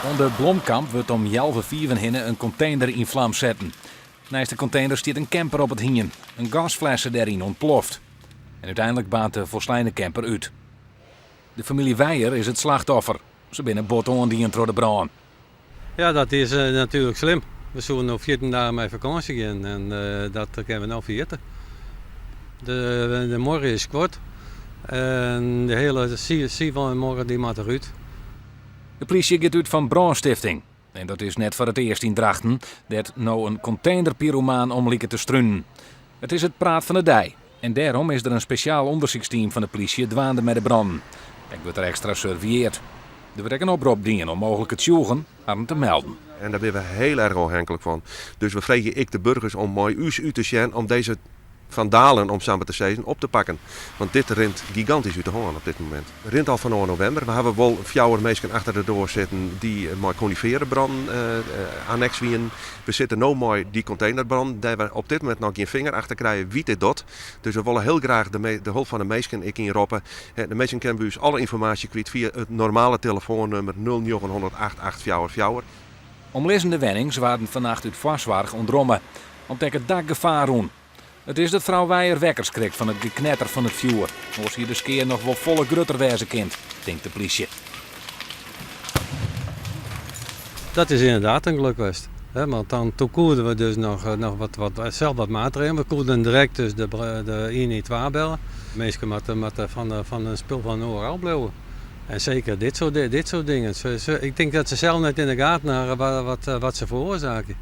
Oan de Blomkamp wurdt om healwei fiven hinne in kontener yn flam setten. Neist de kontener stiet in camper op it hiem. In gasflesse dêryn ûntploft. En úteinlik baarnt de folsleine camper út. De famylje Weijer is it slachtoffer. Se binne bot oandien troch de brân. Ja, dat is natuerlik slim. We soene no 14 dagen mei fakânsje gean en dat kinne we no ferjitte. De muorre is skuord en de hiele sydmuorre dy moat derút. De plysje giet út fan brânstifting. En dat is net foar it earst yn Drachten, dêr't no in kontenerpyromaan om liket te strunen. It is it praat fan de dei en dêrom is der in spesjaal ûndersyksteam fan de plysje dwaande mei de brannen. Ek wurdt der ekstra surveilleard. Der wurdt ek in oprop dien om mooglike tsjûgen harren te melden. En dêr binne we hiel erch ôfhinklik fan. Dus we freegje ek de burgers om mei ús út te sjen om dizze fandalen, om sa mar te sizzen, op te pakken. Want dit rint gigantysk út de hân op dit momint. Rint al fanôf novimber. We hawwe wol fjouwer minsken achter de doar sitten dy't mei konifearebrannen anneks wienen. We sitte no mei dy kontenerbrannen dêr't we op dit momint noch gjin finger achter krije wie't dit docht. Dus we wolle hiel graach de hulp fan de minsken ek ynroppe. De minsken kinne by ús alle ynformaasje kwyt fia it normale telefoannummer 0900 8844. Omlizzende wennings waarden fannacht út foarsoarch ûntromme, om't ek it dak gefaar rûn. It is dat frou Weijer wekker skrikt fan it geknetter fan it fjoer. Oars hie de skea noch wol folle grutter wêze kind, tinkt de plysje. Dat is ynderdaad in gelok west. Want dan toen koenen we dus noch, noch wat, wat, sels wat maatregelen. We koenen direkt dus de, de 112 bellen. Minsken moatte, moatte fan, fan in spul fan oar ôfbliuwe. En seker dit soart, dit soart dingen. Ik tink dat se sels net yn de gaten hawwe wat, wat, wat se feroarsaakje.